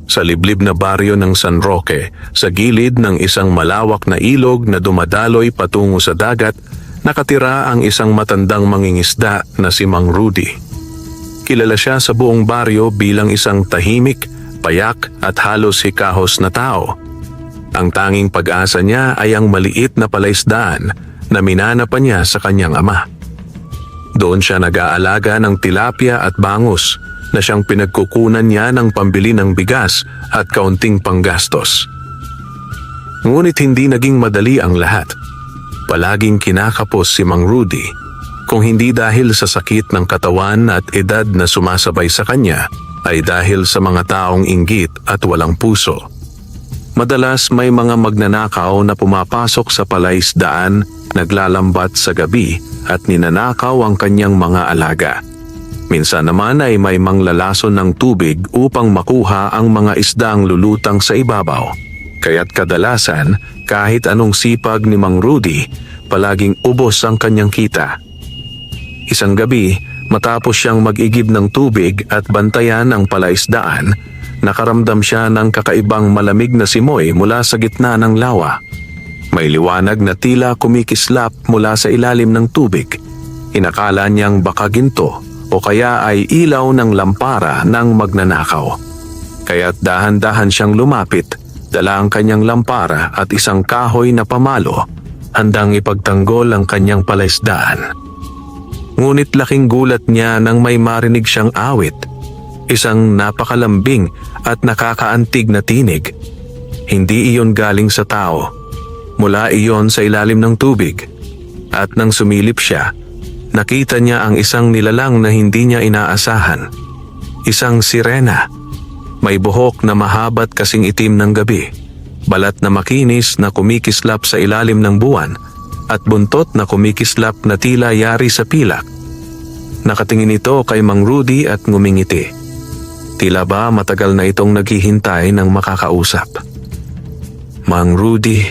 Sa liblib na baryo ng San Roque, sa gilid ng isang malawak na ilog na dumadaloy patungo sa dagat, nakatira ang isang matandang mangingisda na si Mang Rudy. Kilala siya sa buong baryo bilang isang tahimik, payak at halos hikahos na tao. Ang tanging pag-asa niya ay ang maliit na palaisdaan na minana pa niya sa kanyang ama. Doon siya nag-aalaga ng tilapia at bangus na siyang pinagkukunan niya ng pambili ng bigas at kaunting panggastos. Ngunit hindi naging madali ang lahat. Palaging kinakapos si Mang Rudy, kung hindi dahil sa sakit ng katawan at edad na sumasabay sa kanya, ay dahil sa mga taong inggit at walang puso. Madalas may mga magnanakaw na pumapasok sa palaisdaan, naglalambat sa gabi at ninanakaw ang kanyang mga alaga. Minsan naman ay may manglalason ng tubig upang makuha ang mga isdang lulutang sa ibabaw. Kaya't kadalasan, kahit anong sipag ni Mang Rudy, palaging ubos ang kanyang kita. Isang gabi, matapos siyang mag-igib ng tubig at bantayan ang palaisdaan, nakaramdam siya ng kakaibang malamig na simoy mula sa gitna ng lawa. May liwanag na tila kumikislap mula sa ilalim ng tubig. Inakala niyang baka ginto o kaya ay ilaw ng lampara ng magnanakaw. Kaya't dahan-dahan siyang lumapit, dala ang kanyang lampara at isang kahoy na pamalo, handang ipagtanggol ang kanyang palaisdaan. Ngunit laking gulat niya nang may marinig siyang awit, isang napakalambing at nakakaantig na tinig. Hindi iyon galing sa tao, mula iyon sa ilalim ng tubig. At nang sumilip siya, nakita niya ang isang nilalang na hindi niya inaasahan. Isang sirena. May buhok na mahabat kasing itim ng gabi, balat na makinis na kumikislap sa ilalim ng buwan, at buntot na kumikislap na tila yari sa pilak. Nakatingin ito kay Mang Rudy at ngumingiti. Tila ba matagal na itong naghihintay ng makakausap. Mang Rudy,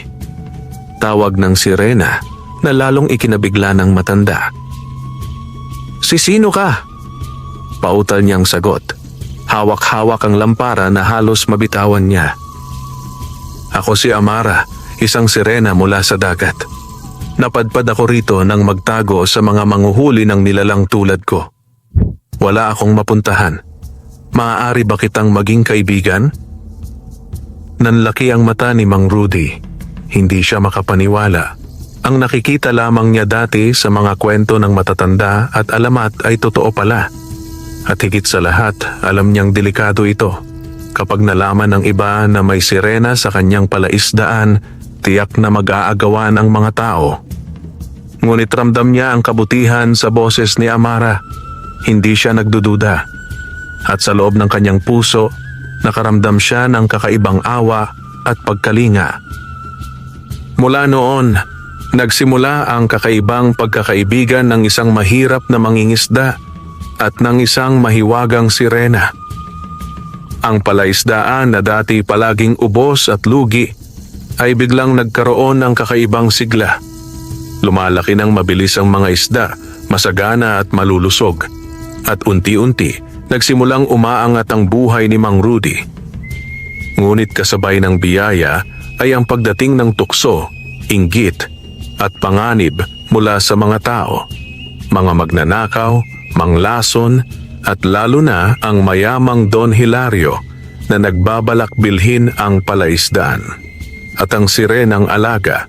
tawag ng sirena na lalong ikinabigla ng matanda. "Si sino ka?" Pautal niyang sagot. Hawak-hawak ang lampara na halos mabitawan niya. "Ako si Amara, isang sirena mula sa dagat. Napadpad ako rito nang magtago sa mga manghuhuli ng nilalang tulad ko. Wala akong mapuntahan. Maaari ba kitang maging kaibigan?" Nanlaki ang mata ni Mang Rudy. Hindi siya makapaniwala. Ang nakikita lamang niya dati sa mga kwento ng matatanda at alamat ay totoo pala. At higit sa lahat, alam niyang delikado ito. Kapag nalaman ng iba na may sirena sa kanyang palaisdaan, tiyak na mag-aagawan ang mga tao. Ngunit ramdam niya ang kabutihan sa boses ni Amara. Hindi siya nagdududa. At sa loob ng kanyang puso, nakaramdam siya ng kakaibang awa at pagkalinga. Mula noon, nagsimula ang kakaibang pagkakaibigan ng isang mahirap na mangingisda at ng isang mahiwagang sirena. Ang palaisdaan na dati palaging ubos at lugi ay biglang nagkaroon ng kakaibang sigla. Lumalaki ng mabilis ang mga isda, masagana at malulusog. At unti-unti, nagsimulang umaangat ang buhay ni Mang Rudy. Ngunit kasabay ng biyaya ay ang pagdating ng tukso, inggit at panganib mula sa mga tao, mga magnanakaw, manglason at lalo na ang mayamang Don Hilario na nagbabalak bilhin ang palaisdaan at ang sirenang alaga.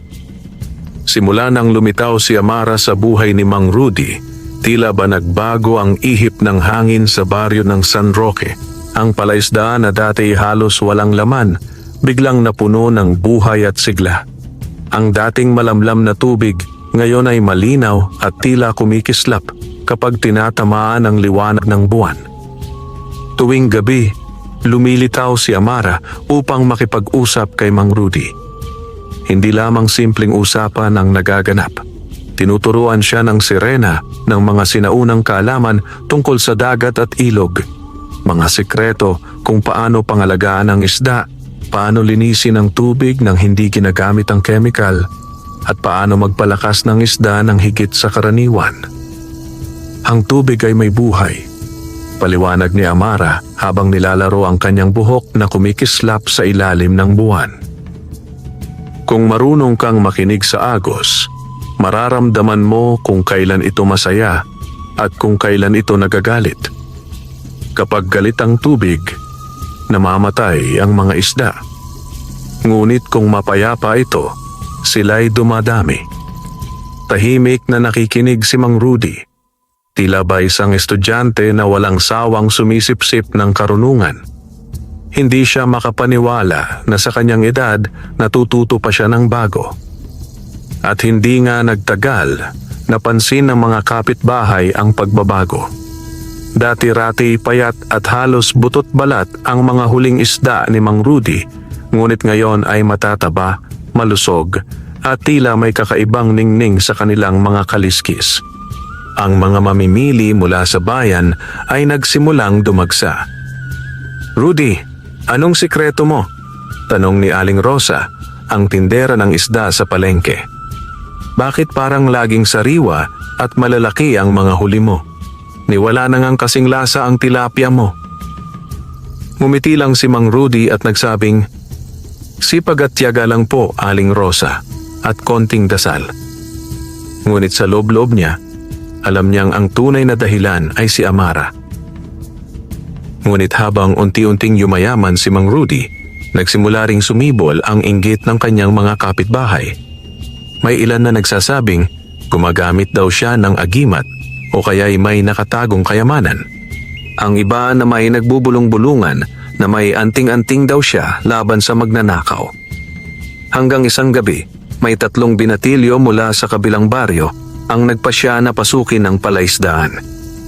Simula nang lumitaw si Amara sa buhay ni Mang Rudy, tila ba nagbago ang ihip ng hangin sa baryo ng San Roque. Ang palaisdaan na dati halos walang laman, biglang napuno ng buhay at sigla. Ang dating malamlam na tubig, ngayon ay malinaw at tila kumikislap kapag tinatamaan ang liwanag ng buwan. Tuwing gabi, lumilitaw si Amara upang makipag-usap kay Mang Rudy. Hindi lamang simpleng usapan ang nagaganap. Tinuturuan siya ng sirena ng mga sinaunang kaalaman tungkol sa dagat at ilog. Mga sikreto kung paano pangalagaan ang isda, paano linisin ang tubig nang hindi ginagamit ang chemical, at paano magpalakas ng isda ng higit sa karaniwan. Ang tubig ay may buhay. Paliwanag ni Amara habang nilalaro ang kanyang buhok na kumikislap sa ilalim ng buwan. Kung marunong kang makinig sa agos, mararamdaman mo kung kailan ito masaya at kung kailan ito nagagalit. Kapag galit ang tubig, namamatay ang mga isda. Ngunit kung mapayapa ito, sila'y dumadami. Tahimik na nakikinig si Mang Rudy. Tila ba isang estudyante na walang sawang sumisipsip ng karunungan. Hindi siya makapaniwala na sa kanyang edad natututo pa siya ng bago. At hindi nga nagtagal, napansin ng mga kapitbahay ang pagbabago. Dati-rati payat at halos butot balat ang mga huling isda ni Mang Rudy, ngunit ngayon ay matataba, malusog at tila may kakaibang ningning sa kanilang mga kaliskis. Ang mga mamimili mula sa bayan ay nagsimulang dumagsa. "Rudy, anong sikreto mo?" tanong ni Aling Rosa, ang tindera ng isda sa palengke. "Bakit parang laging sariwa at malalaki ang mga huli mo? Niwala na ngang kasing lasa ang tilapia mo." Ngumiti lang si Mang Rudy at nagsabing, "Sipag at tiyaga lang po, Aling Rosa, at konting dasal." Ngunit sa loob-loob niya, alam niyang ang tunay na dahilan ay si Amara. Ngunit habang unti-unting yumayaman si Mang Rudy, nagsimula ring sumibol ang inggit ng kanyang mga kapitbahay. May ilan na nagsasabing gumagamit daw siya ng agimat o kaya'y may nakatagong kayamanan. Ang iba na may nagbubulong-bulungan na may anting-anting daw siya laban sa magnanakaw. Hanggang isang gabi, may 3 binatilyo mula sa kabilang baryo ang nagpasya na pasukin ng palaisdaan.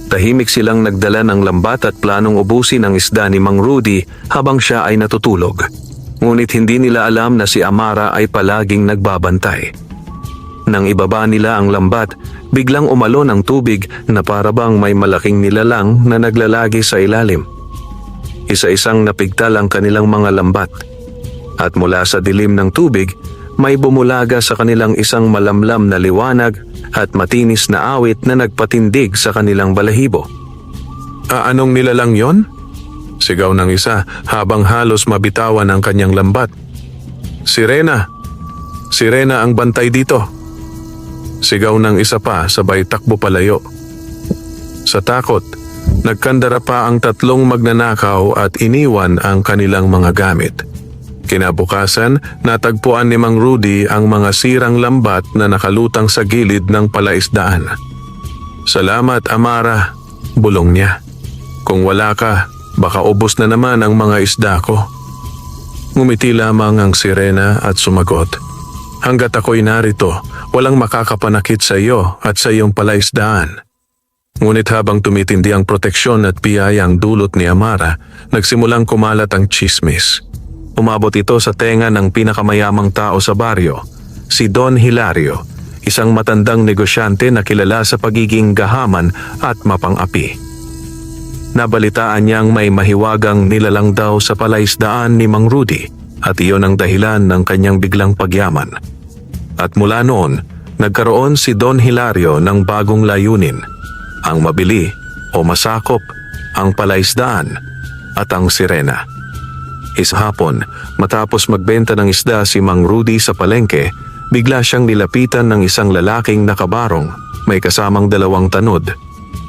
Tahimik silang nagdala ng lambat at planong ubusin ang isda ni Mang Rudy habang siya ay natutulog. Ngunit hindi nila alam na si Amara ay palaging nagbabantay. Nang ibaba nila ang lambat, biglang umalon ang tubig na parabang may malaking nilalang na naglalagi sa ilalim. Isa-isang napigtal ang kanilang mga lambat. At mula sa dilim ng tubig, may bumulaga sa kanilang isang malamlam na liwanag at matinis na awit na nagpatindig sa kanilang balahibo. "Anong nilalang yon?" sigaw ng isa habang halos mabitawan ang kanyang lambat. "Sirena! Sirena ang bantay dito!" sigaw ng isa pa sabay takbo palayo. Sa takot, nagkandara pa ang 3 magnanakaw at iniwan ang kanilang mga gamit. Kinabukasan, natagpuan ni Mang Rudy ang mga sirang lambat na nakalutang sa gilid ng palaisdaan. "Salamat, Amara," bulong niya. "Kung wala ka, baka ubos na naman ang mga isda ko." Ngumiti lamang ang sirena at sumagot, "Hanggat ako'y narito, walang makakapanakit sa iyo at sa iyong palaisdaan." Ngunit habang tumitindi ang proteksyon at biyayang dulot ni Amara, nagsimulang kumalat ang tsismis. Umabot ito sa tenga ng pinakamayamang tao sa baryo, si Don Hilario, isang matandang negosyante na kilala sa pagiging gahaman at mapang-api. Nabalitaan niyang may mahiwagang nilalang daw sa palaisdaan ni Mang Rudy at iyon ang dahilan ng kanyang biglang pagyaman. At mula noon, nagkaroon si Don Hilario ng bagong layunin, ang mabili o masakop ang palaisdaan at ang sirena. Ishapon, matapos magbenta ng isda si Mang Rudy sa palengke, bigla siyang nilapitan ng isang lalaking nakabarong, may kasamang 2 tanod.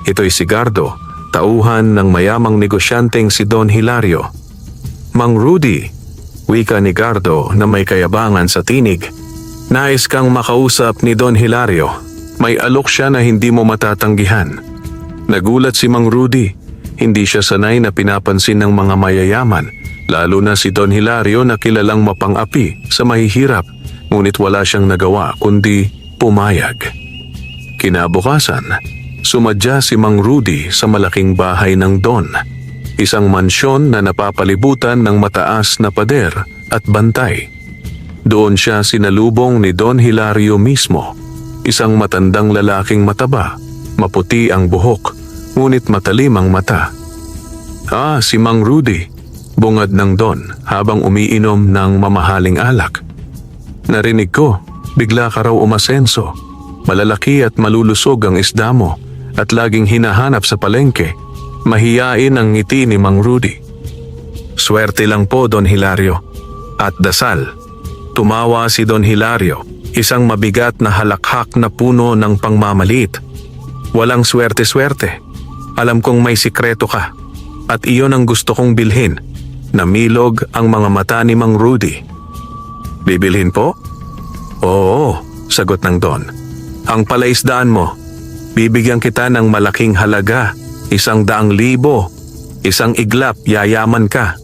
Ito'y si Gardo, tauhan ng mayamang negosyanteng si Don Hilario. "Mang Rudy," wika ni Gardo na may kayabangan sa tinig, "nais kang makausap ni Don Hilario. May alok siya na hindi mo matatanggihan." Nagulat si Mang Rudy. Hindi siya sanay na pinapansin ng mga mayayaman, lalo na si Don Hilario na kilalang mapang-api sa mahihirap, ngunit wala siyang nagawa kundi pumayag. Kinabukasan, sumadya si Mang Rudy sa malaking bahay ng Don, isang mansyon na napapalibutan ng mataas na pader at bantay. Doon siya sinalubong ni Don Hilario mismo, isang matandang lalaking mataba, maputi ang buhok, ngunit matalim ang mata. "Ah, si Mang Rudy," bungad ng Don habang umiinom ng mamahaling alak. "Narinig ko, bigla ka raw umasenso. Malalaki at malulusog ang isda mo at laging hinahanap sa palengke. Mahiyain ang ngiti ni Mang Rudy. Swerte lang po, Don Hilario. At dasal. Tumawa si Don Hilario, isang mabigat na halakhak na puno ng pangmamalit. Walang swerte-swerte. Alam kong may sikreto ka. At iyon ang gusto kong bilhin. Namilog ang mga mata ni Mang Rudy. Bibilhin po? Oo, sagot ng Don. Ang palaisdaan mo. Bibigyan kita ng malaking halaga. 100,000. 1 iglap, yayaman ka.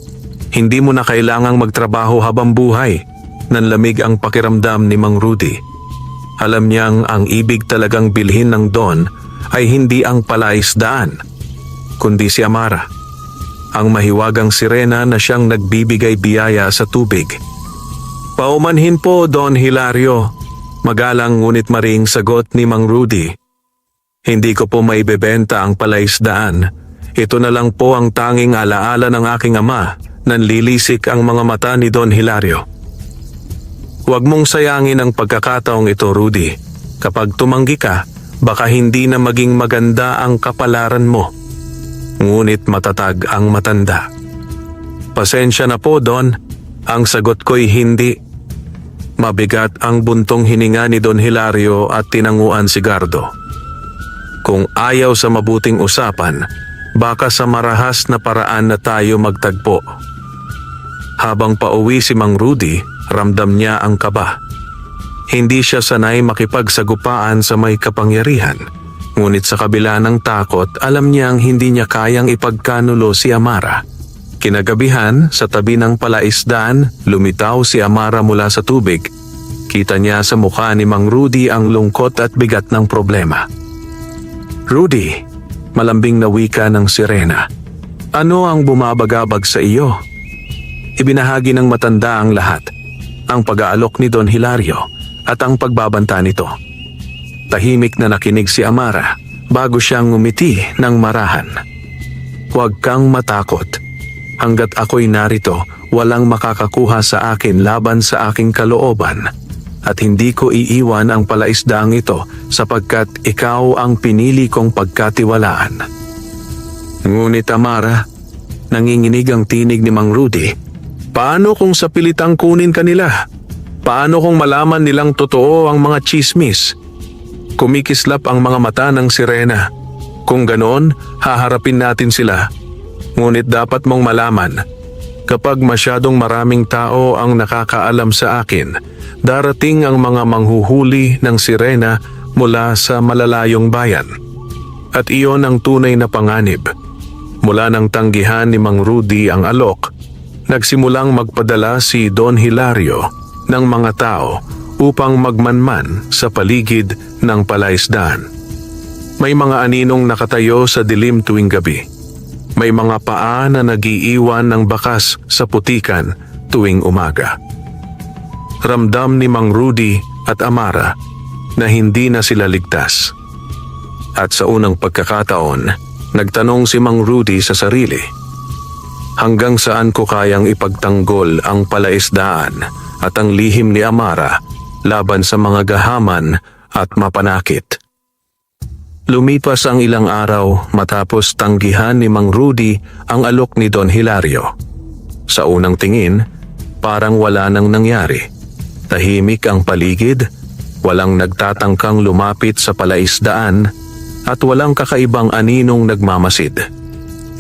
Hindi mo na kailangang magtrabaho habang buhay. Nanlamig ang pakiramdam ni Mang Rudy. Alam niyang ang ibig talagang bilhin ng Don ay hindi ang palaisdaan, kundi si Amara. Ang mahiwagang sirena na siyang nagbibigay biyaya sa tubig. Paumanhin po, Don Hilario. Magalang ngunit maring sagot ni Mang Rudy. Hindi ko po maibebenta ang palaisdaan. Ito na lang po ang tanging alaala ng aking ama. Nanlilisik ang mga mata ni Don Hilario. Huwag mong sayangin ang pagkakataong ito, Rudy. Kapag tumanggi ka, baka hindi na maging maganda ang kapalaran mo. Ngunit matatag ang matanda. Pasensya na po, Don. Ang sagot ko'y hindi. Mabigat ang buntong hininga ni Don Hilario at tinanguan si Gardo. Kung ayaw sa mabuting usapan, baka sa marahas na paraan na tayo magtagpo. Habang pauwi si Mang Rudy, ramdam niya ang kaba. Hindi siya sanay makipagsagupaan sa may kapangyarihan. Ngunit sa kabila ng takot, alam niyang hindi niya kayang ipagkanulo si Amara. Kinagabihan, sa tabi ng palaisdaan, lumitaw si Amara mula sa tubig. Kita niya sa mukha ni Mang Rudy ang lungkot at bigat ng problema. Rudy, malambing na wika ng sirena. Ano ang bumabagabag sa iyo? Ibinahagi ng matanda ang lahat, ang pag-aalok ni Don Hilario at ang pagbabanta nito. Tahimik na nakinig si Amara bago siyang ngumiti ng marahan. Huwag kang matakot. Hanggat ako'y narito, walang makakakuha sa akin laban sa aking kalooban. At hindi ko iiwan ang palaisdaang ito sapagkat ikaw ang pinili kong pagkatiwalaan. Ngunit Amara, nanginginig ang tinig ni Mang Rudy. Paano kung sa pilitang kunin kanila? Paano kung malaman nilang totoo ang mga chismis? Kumikislap ang mga mata ng sirena. Kung ganoon, haharapin natin sila. Ngunit dapat mong malaman, kapag masyadong maraming tao ang nakakaalam sa akin, darating ang mga manghuhuli ng sirena mula sa malalayong bayan. At iyon ang tunay na panganib. Mula nang tanggihan ni Mang Rudy ang alok, nagsimulang magpadala si Don Hilario ng mga tao upang magmanman sa paligid ng palaisdaan. May mga aninong nakatayo sa dilim tuwing gabi. May mga paa na nagiiwan ng bakas sa putikan tuwing umaga. Ramdam ni Mang Rudy at Amara na hindi na sila ligtas. At sa unang pagkakataon, nagtanong si Mang Rudy sa sarili, hanggang saan ko kayang ipagtanggol ang palaisdaan at ang lihim ni Amara laban sa mga gahaman at mapanakit. Lumipas ang ilang araw matapos tanggihan ni Mang Rudy ang alok ni Don Hilario. Sa unang tingin, parang wala nang nangyari. Tahimik ang paligid, walang nagtatangkang lumapit sa palaisdaan at walang kakaibang aninong nagmamasid.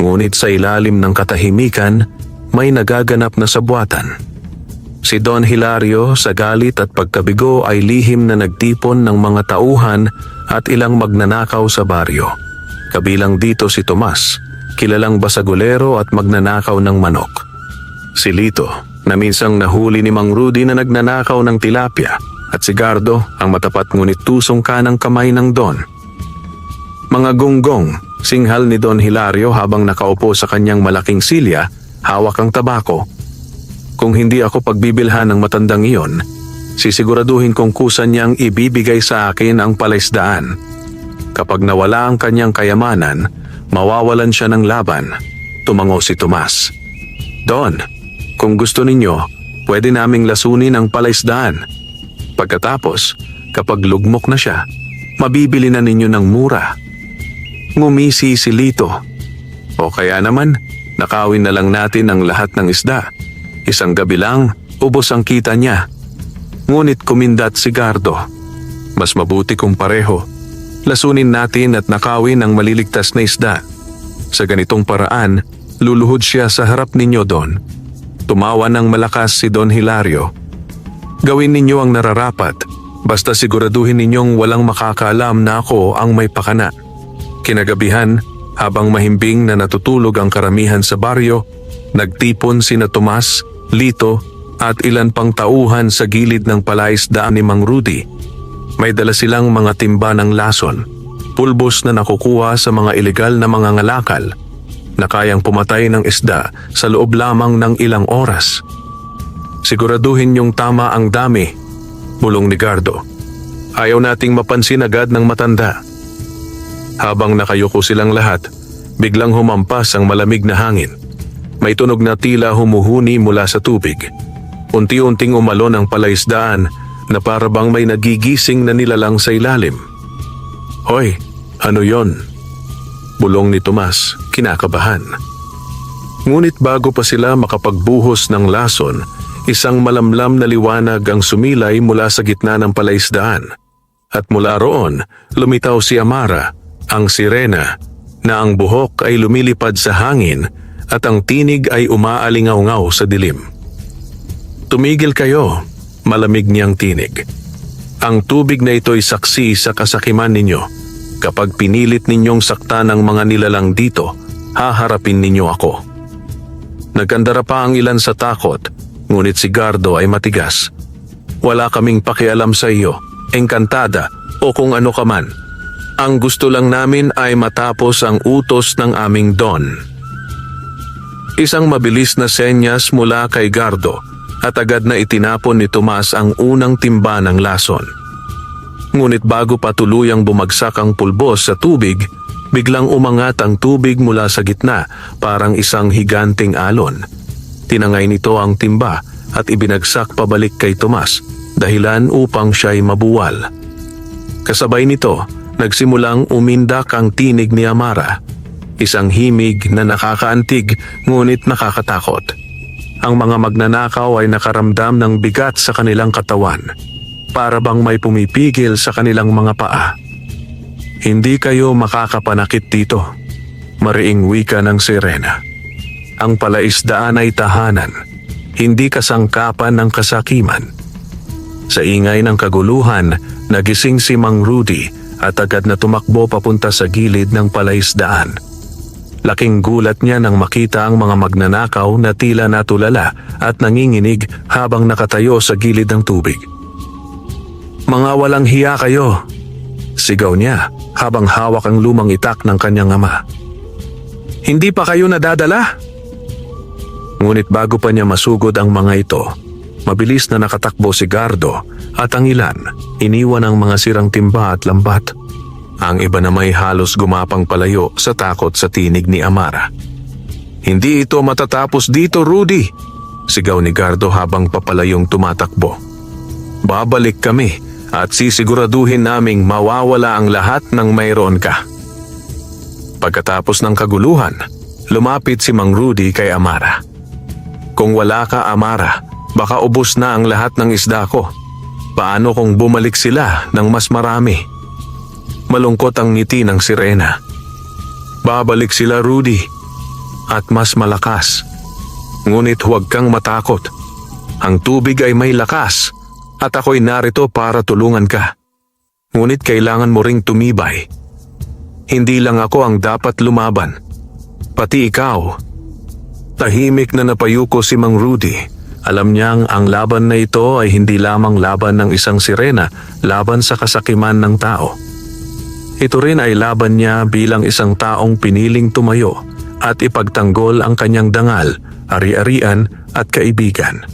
Ngunit sa ilalim ng katahimikan, may nagaganap na sabuatan. Si Don Hilario sa galit at pagkabigo ay lihim na nagtipon ng mga tauhan at ilang magnanakaw sa baryo. Kabilang dito si Tomas, kilalang basagulero at magnanakaw ng manok. Si Lito, na minsang nahuli ni Mang Rudy na nagnanakaw ng tilapia, at si Gardo, ang matapat ngunit tusong kanang kamay ng Don. Mga gunggong, singhal ni Don Hilario habang nakaupo sa kanyang malaking silya, hawak ang tabako. Kung hindi ako pagbibilhan ng matandang iyon, sisiguraduhin kong kusa niyang ibibigay sa akin ang palaisdaan. Kapag nawala ang kanyang kayamanan, mawawalan siya ng laban, tumango si Tomas. Don, kung gusto ninyo, pwede naming lasunin ang palaisdaan. Pagkatapos, kapag lugmok na siya, mabibili na ninyo ng mura. Ngumisi si Lito. O kaya naman, nakawin na lang natin ang lahat ng isda. Isang gabi lang, ubos ang kita niya. Ngunit kumindat si Gardo. Mas mabuti kung pareho. Lasunin natin at nakawin ang maliligtas na isda. Sa ganitong paraan, luluhod siya sa harap ninyo, Don. Tumawa ng malakas si Don Hilario. Gawin ninyo ang nararapat. Basta siguraduhin ninyong walang makakaalam na ako ang may pakana. Kinagabihan, habang mahimbing na natutulog ang karamihan sa baryo, nagtipon sina Tomas, Lito at ilan pang tauhan sa gilid ng palaisdaan ni Mang Rudy. May dala silang mga timba ng lason, pulbos na nakukuha sa mga ilegal na mga ngalakal na kayang pumatay ng isda sa loob lamang ng ilang oras. Siguraduhin yung tama ang dami, bulong ni Gardo. Ayaw nating mapansin agad ng matanda. Habang nakayuko silang lahat, biglang humampas ang malamig na hangin. May tunog na tila humuhuni mula sa tubig. Unti-unting umalon ang palaisdaan na para bang may nagigising na nilalang sa ilalim. Hoy, ano yon? Bulong ni Tomas, kinakabahan. Ngunit bago pa sila makapagbuhos ng lason, isang malamlam na liwanag ang sumilay mula sa gitna ng palaisdaan. At mula roon, lumitaw si Amara, ang sirena, na ang buhok ay lumilipad sa hangin at ang tinig ay umaalingaw-ngaw sa dilim. Tumigil kayo, malamig niyang tinig. Ang tubig na ito'y saksi sa kasakiman ninyo. Kapag pinilit ninyong saktan ng mga nilalang dito, haharapin ninyo ako. Nagkandara pa ang ilan sa takot, ngunit si Gardo ay matigas. Wala kaming pakialam sa iyo, engkantada o kung ano ka man. Ang gusto lang namin ay matapos ang utos ng aming Don. Isang mabilis na senyas mula kay Gardo at agad na itinapon ni Tomas ang unang timba ng lason. Ngunit bago pa tuluyang bumagsak ang pulbos sa tubig, biglang umangat ang tubig mula sa gitna parang isang higanting alon. Tinangay nito ang timba at ibinagsak pabalik kay Tomas, dahilan upang siya'y mabuwal. Kasabay nito, nagsimulang umindak ang tinig ni Amara. Isang himig na nakakaantig ngunit nakakatakot. Ang mga magnanakaw ay nakaramdam ng bigat sa kanilang katawan, para bang may pumipigil sa kanilang mga paa. Hindi kayo makakapanakit dito, mariing wika ng sirena. Ang palaisdaan ay tahanan, hindi kasangkapan ng kasakiman. Sa ingay ng kaguluhan, nagising si Mang Rudy at agad na tumakbo papunta sa gilid ng palaisdaan. Laking gulat niya nang makita ang mga magnanakaw na tila natulala at nanginginig habang nakatayo sa gilid ng tubig. Mga walang hiya kayo, sigaw niya habang hawak ang lumang itak ng kanyang ama. Hindi pa kayo nadadala? Ngunit bago pa niya masugod ang mga ito, mabilis na nakatakbo si Gardo at ang ilan iniwan ang mga sirang timba at lambat. Ang iba na may halos gumapang palayo sa takot sa tinig ni Amara. Hindi ito matatapos dito, Rudy, sigaw ni Gardo habang papalayong tumatakbo. Babalik kami at sisiguraduhin naming mawawala ang lahat ng mayroon ka. Pagkatapos ng kaguluhan, lumapit si Mang Rudy kay Amara. Kung wala ka, Amara, baka ubos na ang lahat ng isda ko. Paano kung bumalik sila ng mas marami? Malungkot ang ngiti ng sirena. Babalik sila, Rudy, at mas malakas. Ngunit huwag kang matakot. Ang tubig ay may lakas at ako'y narito para tulungan ka. Ngunit kailangan mo ring tumibay. Hindi lang ako ang dapat lumaban, pati ikaw. Tahimik na napayuko si Mang Rudy. Alam niyang ang laban na ito ay hindi lamang laban ng isang sirena, laban sa kasakiman ng tao. Ito rin ay laban niya bilang isang taong piniling tumayo at ipagtanggol ang kanyang dangal, ari-arian at kaibigan.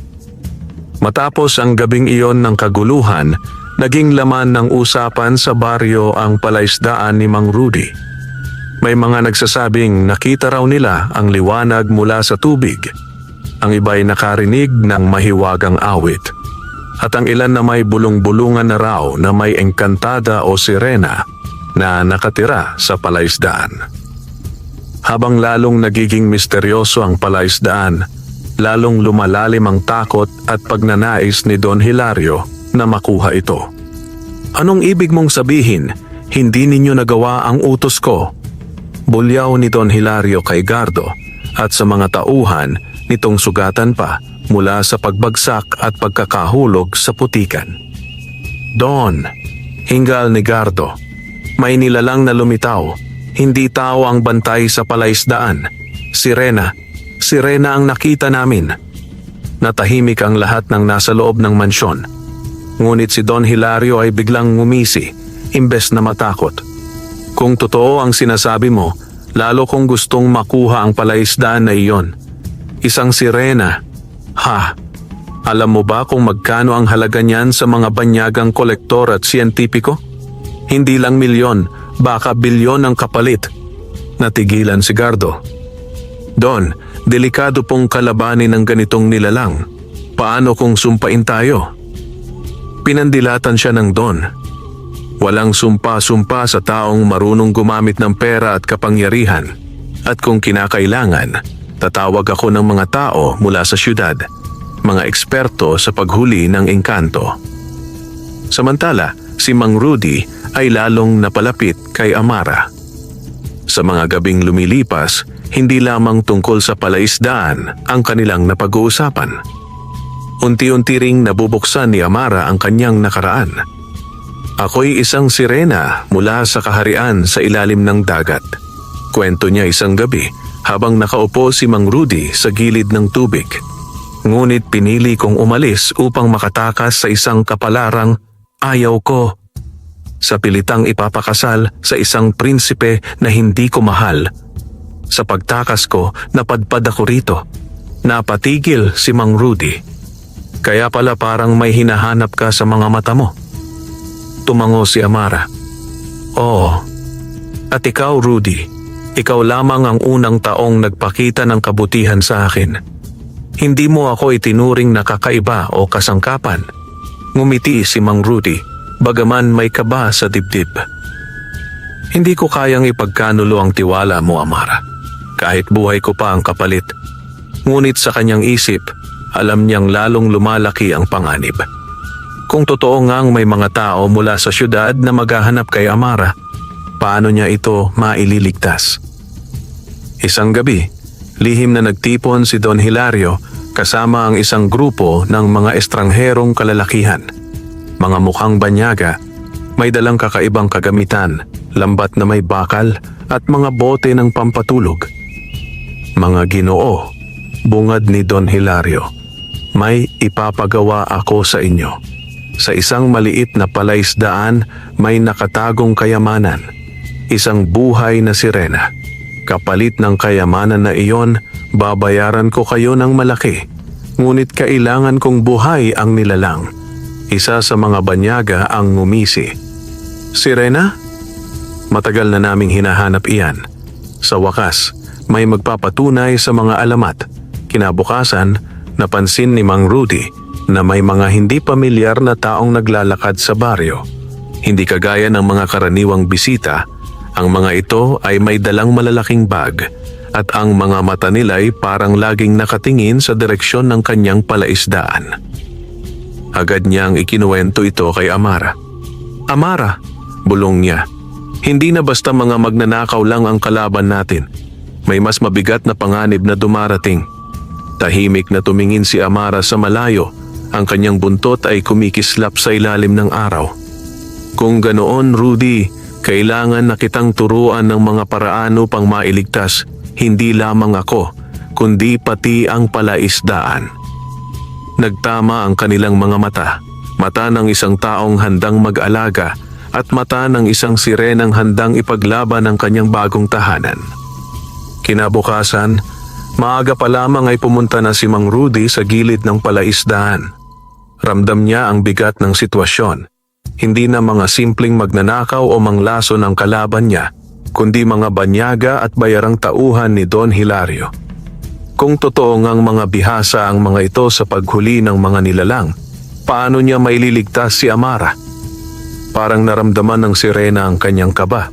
Matapos ang gabing iyon ng kaguluhan, naging laman ng usapan sa baryo ang palaisdaan ni Mang Rudy. May mga nagsasabing nakita raw nila ang liwanag mula sa tubig. Ang iba'y nakarinig ng mahiwagang awit. At ang ilan na may bulong-bulungan na raw na may engkantada o sirena na nakatira sa palaisdaan. Habang lalong nagiging misteryoso ang palaisdaan, lalong lumalalim ang takot at pagnanais ni Don Hilario na makuha ito. Anong ibig mong sabihin? Hindi ninyo nagawa ang utos ko? Bulyaw ni Don Hilario kay Gardo at sa mga tauhan nitong sugatan pa mula sa pagbagsak at pagkakahulog sa putikan. Don, hingal ni Gardo, may nilalang na lumitaw. Hindi tao ang bantay sa palaisdaan. Sirena ang nakita namin. Natahimik ang lahat ng nasa loob ng mansyon. Ngunit si Don Hilario ay biglang ngumisi, imbes na matakot. Kung totoo ang sinasabi mo, lalo kong gustong makuha ang palaisdaan na iyon. Isang sirena. Ha? Alam mo ba kung magkano ang halaga niyan sa mga banyagang kolektor at siyentipiko? Hindi lang milyon, baka bilyon ang kapalit. Natigilan si Gardo. Don, delikado pong kalabanin ng ganitong nilalang. Paano kung sumpain tayo? Pinandilatan siya ng Don. Walang sumpa-sumpa sa taong marunong gumamit ng pera at kapangyarihan. At kung kinakailangan, tatawag ako ng mga tao mula sa syudad, mga eksperto sa paghuli ng engkanto. Samantala, si Mang Rudy ay lalong napalapit kay Amara. Sa mga gabing lumilipas, hindi lamang tungkol sa palaisdaan ang kanilang napag-uusapan. Unti-unti ring nabubuksan ni Amara ang kanyang nakaraan. Ako'y isang sirena mula sa kaharian sa ilalim ng dagat. Kwento niya isang gabi habang nakaupo si Mang Rudy sa gilid ng tubig. Ngunit pinili kong umalis upang makatakas sa isang kapalarang ayaw ko. Sa pilitang ipapakasal sa isang prinsipe na hindi ko mahal. Sa pagtakas ko, napadpad ako rito. Napatigil si Mang Rudy. Kaya pala parang may hinahanap ka sa mga mata mo. Tumango si Amara. Oo. At ikaw, Rudy, ikaw lamang ang unang taong nagpakita ng kabutihan sa akin. Hindi mo ako itinuring na kakaiba o kasangkapan. Ngumiti si Mang Rudy, bagaman may kaba sa dibdib. Hindi ko kayang ipagkanulo ang tiwala mo, Amara. Kahit buhay ko pa ang kapalit. Ngunit sa kanyang isip, alam niyang lalong lumalaki ang panganib. Kung totoo ngang may mga tao mula sa syudad na maghahanap kay Amara, paano niya ito maililigtas? Isang gabi, lihim na nagtipon si Don Hilario kasama ang isang grupo ng mga estrangherong kalalakihan. Mga mukhang banyaga, may dalang kakaibang kagamitan, lambat na may bakal at mga bote ng pampatulog. Mga Ginoo, bungad ni Don Hilario, may ipapagawa ako sa inyo. Sa isang maliit na palaisdaan may nakatagong kayamanan, isang buhay na sirena. Kapalit ng kayamanan na iyon, babayaran ko kayo ng malaki. Ngunit kailangan kong buhay ang nilalang. Isa sa mga banyaga ang ngumisi. Sirena? Matagal na naming hinahanap iyan. Sa wakas, may magpapatunay sa mga alamat. Kinabukasan, napansin ni Mang Rudy na may mga hindi pamilyar na taong naglalakad sa baryo. Hindi kagaya ng mga karaniwang bisita, ang mga ito ay may dalang malalaking bag at ang mga mata nila ay parang laging nakatingin sa direksyon ng kanyang palaisdaan. Agad niyang ikinuwento ito kay Amara. Amara, bulong niya, hindi na basta mga magnanakaw lang ang kalaban natin. May mas mabigat na panganib na dumarating. Tahimik na tumingin si Amara sa malayo. Ang kanyang buntot ay kumikislap sa ilalim ng araw. Kung ganoon, Rudy, kailangan na kitang turuan ng mga paraan upang mailigtas, hindi lamang ako, kundi pati ang palaisdaan. Nagtama ang kanilang mga mata, mata ng isang taong handang mag-alaga at mata ng isang sirenang handang ipaglaban ang kanyang bagong tahanan. Kinabukasan, maaga pa lamang ay pumunta na si Mang Rudy sa gilid ng palaisdaan. Ramdam niya ang bigat ng sitwasyon. Hindi na mga simpleng magnanakaw o manglaso ng kalaban niya, kundi mga banyaga at bayarang tauhan ni Don Hilario. Kung totoo ngang mga bihasa ang mga ito sa paghuli ng mga nilalang, paano niya maililigtas si Amara? Parang naramdaman ng sirena ang kanyang kaba.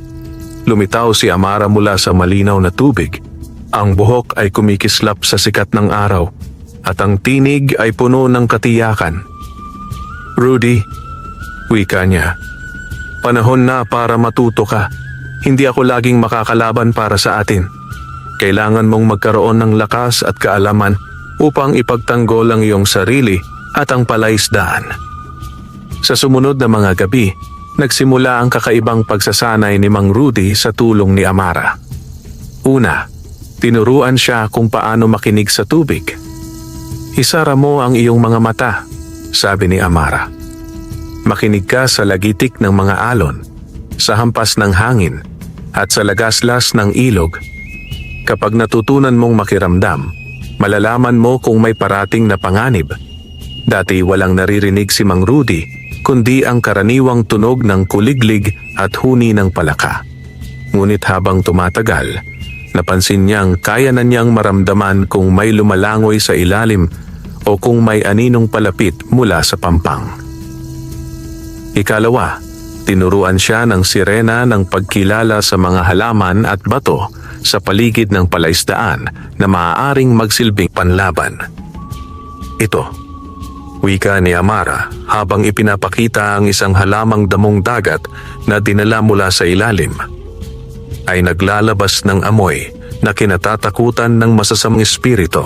lumitaw si Amara mula sa malinaw na tubig. Ang buhok ay kumikislap sa sikat ng araw at ang tinig ay puno ng katiyakan. "Rudy," wika niya, "panahon na para matuto ka. Hindi ako laging makakalaban para sa atin. Kailangan mong magkaroon ng lakas at kaalaman upang ipagtanggol ang iyong sarili at ang palaisdaan." Sa sumunod na mga gabi, nagsimula ang kakaibang pagsasanay ni Mang Rudy sa tulong ni Amara. Una, tinuruan siya kung paano makinig sa tubig. "Isara mo ang iyong mga mata," sabi ni Amara. "Makinig ka sa lagitik ng mga alon, sa hampas ng hangin, at sa lagaslas ng ilog. Kapag natutunan mong makiramdam, malalaman mo kung may parating na panganib." Dati walang naririnig si Mang Rudy, kundi ang karaniwang tunog ng kuliglig at huni ng palaka. Ngunit habang tumatagal, napansin niyang kaya na niyang maramdaman kung may lumalangoy sa ilalim o kung may aninong palapit mula sa pampang. Ikalawa, tinuruan siya ng sirena ng pagkilala sa mga halaman at bato sa paligid ng palaisdaan na maaaring magsilbing panlaban. "Ito," wika ni Amara habang ipinapakita ang isang halamang damong dagat na dinala mula sa ilalim, "ay naglalabas ng amoy na kinatatakutan ng masasamang espiritu.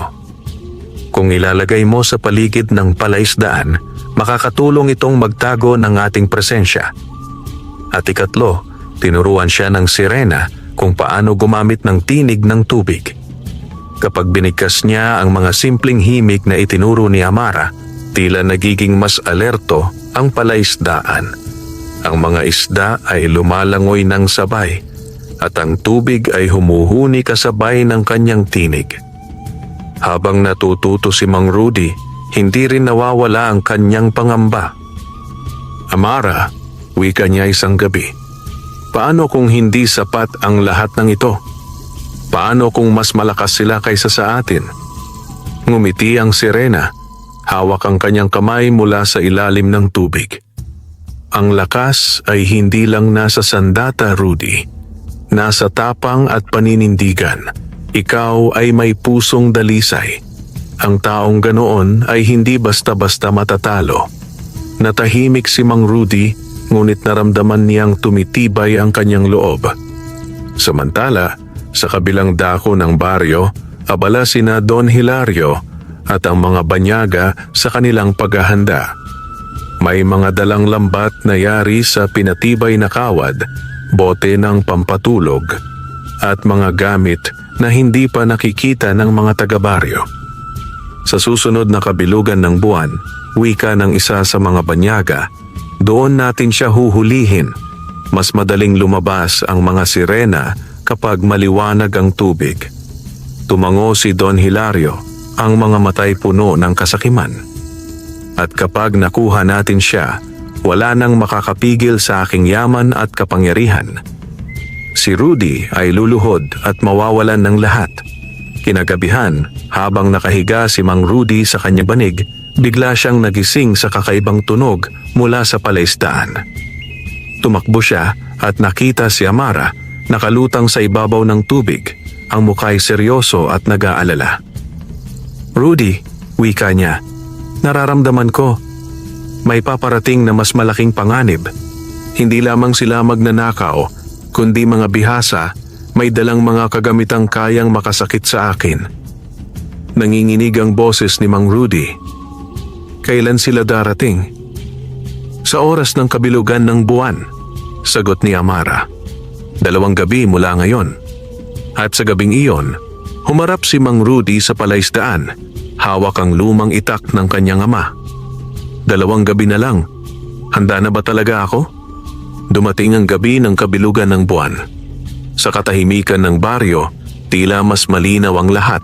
Kung ilalagay mo sa paligid ng palaisdaan, makakatulong itong magtago ng ating presensya." At ikatlo, tinuruan siya ng sirena kung paano gumamit ng tinig ng tubig. Kapag binigkas niya ang mga simpleng himig na itinuro ni Amara, tila nagiging mas alerto ang palaisdaan. Ang mga isda ay lumalangoy ng sabay at ang tubig ay humuhuni kasabay ng kanyang tinig. Habang natututo si Mang Rudy, hindi rin nawawala ang kanyang pangamba. "Amara," wika niya isang gabi, "paano kung hindi sapat ang lahat ng ito? Paano kung mas malakas sila kaysa sa atin?" Ngumiti ang sirena. Hawak ang kanyang kamay mula sa ilalim ng tubig. "Ang lakas ay hindi lang nasa sandata, Rudy. Nasa tapang at paninindigan. Ikaw ay may pusong dalisay. Ang taong ganoon ay hindi basta-basta matatalo." Natahimik si Mang Rudy, ngunit naramdaman niyang tumitibay ang kanyang loob. Samantala, sa kabilang dako ng baryo, abala sina Don Hilario at ang mga banyaga sa kanilang paghahanda. May mga dalang lambat na yari sa pinatibay na kawad, bote ng pampatulog, at mga gamit na hindi pa nakikita ng mga taga-baryo. Sa susunod na kabilugan ng buwan, wika ng isa sa mga banyaga, "Doon natin siya huhulihin. Mas madaling lumabas ang mga sirena kapag maliwanag ang tubig." Tumango si Don Hilario, ang mga matay puno ng kasakiman. "At kapag nakuha natin siya, wala nang makakapigil sa aking yaman at kapangyarihan. Si Rudy ay luluhod at mawawalan ng lahat." Kinagabihan, habang nakahiga si Mang Rudy sa kanyang banig, bigla siyang nagising sa kakaibang tunog mula sa palaisdaan. Tumakbo siya at nakita si Amara nakalutang sa ibabaw ng tubig, ang mukha'y seryoso at nag-aalala. "Rudy," wika niya, "nararamdaman ko. May paparating na mas malaking panganib. Hindi lamang sila magnanakaw, kundi mga bihasa, may dalang mga kagamitang kayang makasakit sa akin." Nanginginig ang boses ni Mang Rudy. "Kailan sila darating?" "Sa oras ng kabilugan ng buwan," sagot ni Amara. "2 gabi mula ngayon." At sa gabing iyon, humarap si Mang Rudy sa palaisdaan, hawak ang lumang itak ng kanyang ama. "2 gabi na lang. Handa na ba talaga ako?" Dumating ang gabi ng kabilugan ng buwan. Sa katahimikan ng baryo, tila mas malinaw ang lahat.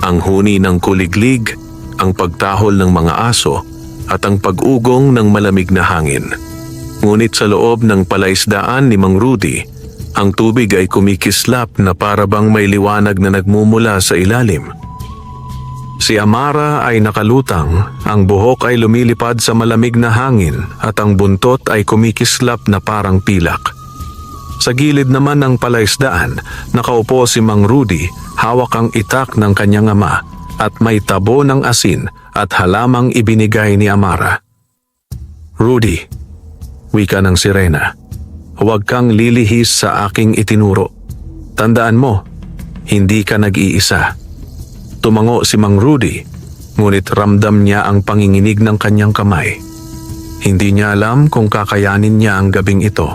Ang huni ng kuliglig, ang pagtahol ng mga aso, at ang pag-ugong ng malamig na hangin. Ngunit sa loob ng palaisdaan ni Mang Rudy, ang tubig ay kumikislap na para bang may liwanag na nagmumula sa ilalim. Si Amara ay nakalutang, ang buhok ay lumilipad sa malamig na hangin at ang buntot ay kumikislap na parang pilak. Sa gilid naman ng palaisdaan, nakaupo si Mang Rudy, hawak ang itak ng kanyang ama at may tabo ng asin at halamang ibinigay ni Amara. "Rudy," wika ng sirena, "huwag kang lilihis sa aking itinuro. Tandaan mo, hindi ka nag-iisa." Tumango si Mang Rudy, ngunit ramdam niya ang panginginig ng kanyang kamay. Hindi niya alam kung kakayanin niya ang gabing ito.